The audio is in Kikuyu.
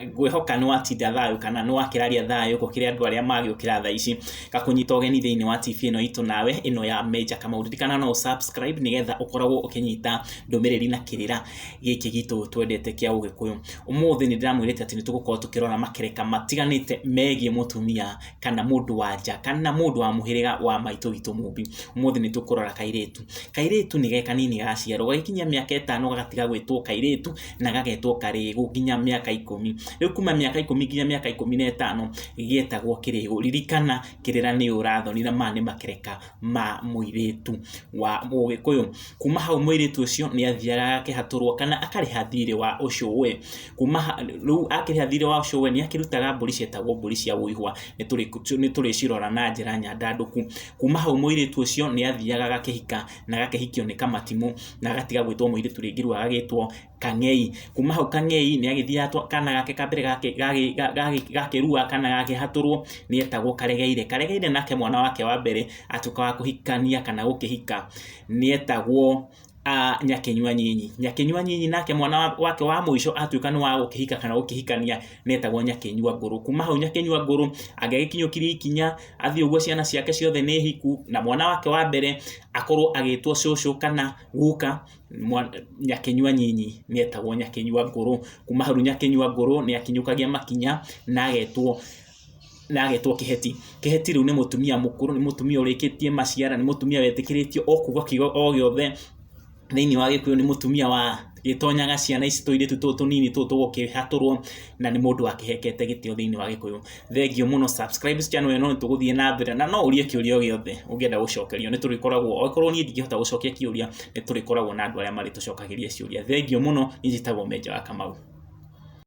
Ngwĩhoka nĩ watinda thayũ kana nĩ wakĩraria thayũ gũkĩrĩ andũ arĩa magĩũkĩra thaa ici. Ngakũnyita ũgeni thĩinĩ wa TV ĩno itũ nawe ĩno ya Major Kamau. Ririkana no subscribe nĩgetha ũkoragwo ũkĩnyita ndũmĩrĩri na kĩrĩra gĩkĩ gitũ twendete kĩa Ũgĩkũyũ. Ũmũthĩ nĩ ndĩramwĩrĩte atĩ nĩ tũgũkorwo tũkĩrora makereka matiganĩte megiĩ mũtumia kana mũndũ wa nja kana mũndũ wa mũhĩrĩga wa maitũ witũ Mũmbi. Ũmũthĩ nĩ tũkũrora kairĩtu. Kairĩtu nĩ ge kanini gaciarwo, gagĩkinyia mĩaka ĩtano gagatiga gwĩtwo kairĩtu na gagetwo karĩgũ nginya mĩaka 10. Rĩu kuma mĩaka 10 nginya mĩaka 15 gĩetagwo kĩrĩgũ. Ririkana kĩrĩra nĩ ũrathoni na maya nĩ makereka ma mũirĩtu wa Mũgĩkũyũ. Kuma hau mũirĩtu ũcio nĩ athiaga agakĩhatũrwo kana akarĩha thirĩ wa ũcũwe. Kuma rĩu akĩrĩha thirĩ wa ũcũwe nĩ akĩrutaga mbũri cietagwo mbũri cia ũihwa, nĩ tũrĩcirora na njĩra nyandandũku. Kuma hau mũirĩtu ũcio nĩ athiaga agakĩhika na agakĩhikio nĩ kamatimũ na agatiga gwĩtwo mũirĩtu rĩngĩ rĩu agagĩtwo kang'ei. Kuma hau kang'ei nĩ agĩthiaga kana gake ka mbere gakĩrua kana gakĩhatũrwo nĩ etagwo karegeire. Karegeire nake mwana wake wa mbere atuĩka wa kũhikania kana gũkĩhika nĩ etagwo Nyakĩnyua Nyinyi. Nyakĩnyua Nyinyi nake mwana wake wa mũico atuĩka nĩ wa gũkĩhika kana gũkĩhikania nĩ etagwo Nyakĩnyua Ngũrũ. Kuma hau Nyakĩnyua Ngũrũ angĩagĩkinyũkirie ikinya athiĩ ũguo ciana ciake ciothe nĩ hiku na mwana wake wa mbere akorwo agĩtwo cũcũ kana guka, Nyakĩnyua Nyinyi nĩ etagwo Nyakĩnyua Ngũrũ. Kuma hau Nyakĩnyua Ngũrũ nĩ akinyũkagia makinya na agetwo Kĩheti. Kĩheti rĩu nĩ mũtumia mũkũrũ, nĩ mũtumia ũrĩkĩtie maciara, nĩ mũtumia wetĩkĩrĩtio o kuga kiugo o gĩothe thĩinĩ wa Gĩkũyũ, nĩ mũtumia wagĩtonyaga ciana ici tũirĩtu tũtũ tũnini tũtũ tũgũkĩhatũrwo na nĩ mũndũ wakĩhekete gĩtĩo thĩinĩ wa Gĩkũyũ. Thengiũ mũno, subscribe channel ĩno nĩ tũgũthiĩ na mbere na no ũrie kĩũria o gĩothe ũngĩenda gũcokerio, nĩ tũrĩkoragwo, okorwo niĩ ndingĩhota gũcokia kĩũria, nĩ tũrĩkoragwo na andũ arĩa marĩtũcokagĩria ciũria. Thengiũ mũno, niĩ njĩtagwo Menja wa Kamau.